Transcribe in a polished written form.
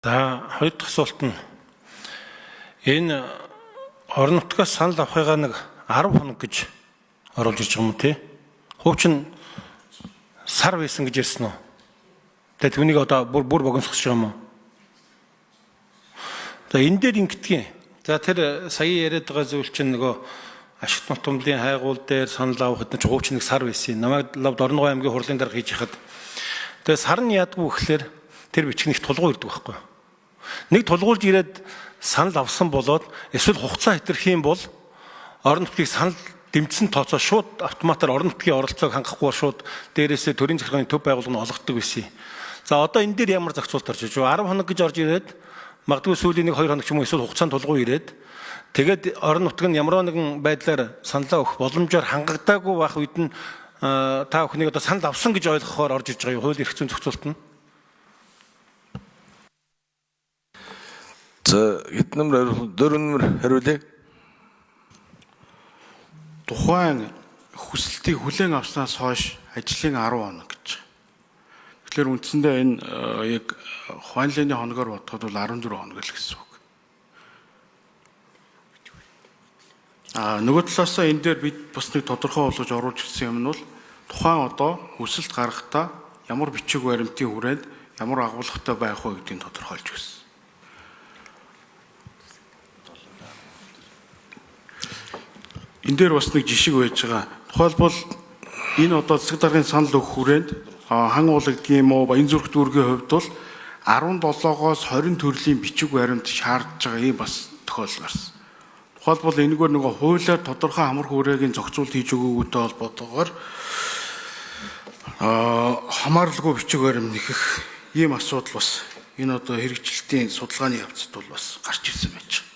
За, хоёр дахь асуулт нь энэ орон нутгаас санал авахыгаа нэг 10 хоног гэж оруулж ирж байгаа юм тий. Хуучин сар байсан гэж ярьсан уу? Тэгээ түүнийг одоо бүр бүр богиносгож байгаа юм уу? За, энэ дээр ингэдэгин. За, тэр сая яриад байгаа зүйл чинь нөгөө ашигт нутамлын хайгуул дээр санал авахд нь ч хуучин нэг сар байсан. Намайг лавд Орнонгой аймгийн хурлын дарга хийж хахад тэгээ сар нь яадгүй гэхлээр тэр бичиг нэг тулгуу ирдэг байхгүй. Нэг тулгуулж ирээд санал авсан болоод эсвэл хугацаа хэтэрх юм бол орон нутгийг санал дэмжсэн тооцоо шууд автоматар орон нутгийн оролцоог хангахгүй шууд дээрээсээ төрийн захиргааны төв байгууллага нь олгодог байсан. За, одоо энэ дээр ямар зохицуулт орж иж вэ? 10 хоног гэж орж ирээд магадгүй сүүлийн нэг 2 хоног ч юм уу эсвэл хугацаанд тулгуу ирээд тэгээд орон нутг нь ямар нэгэн байдлаар саналаа өгөх боломжоор хангагдаагүй байх үед нь та бүхнийг одоо санал авсан гэж ойлгохоор орж иж байгаа юу? Хууль эрх зүйн зохицуулт нь. За, хэд нэмэр хариулах? Дөрөв нэмэр хариулъя. Тухайн хүсэлтийг хүлээн авснаас хойш ажлын 10 хоног гэж. Тэгэхээр үндсэндээ энэ яг Хуанлины хоногоор бодоход бол 14 хоног л гэсэн үг. А нөгөө талаасаа энэ дээр бид бас нэг тодорхой болгож оруулж ирсэн юм нь бол тухайн одоо хүсэлт гаргахдаа ямар бичиг баримтын хүрээнд ямар агуулгатай байх вэ гэдгийг тодорхойлж өгсөн. Энэ дээр бас нэг жишг байж байгаа. Тухайлбал энэ одоо засаг даргын санал өгөх хүрээнд хан уулагдгийн юм уу Баян зүрх дүүргийн хувьд бол 17-оос 20 төрлийн бичиг баримт шаардж байгаа ийм бас тохиолдол гарсан. Тухайлбал энэгээр нөгөө хуулиар тодорхой хамар хүрээгийн зохицуулт хийж өгөөгүйтэй холбоотойгоор хамааралгүй бичиг баримт нэхэх ийм асуудал бас энэ одоо хэрэгжилтийн судалгааны явцад бол бас гарч ирсэн байж байгаа.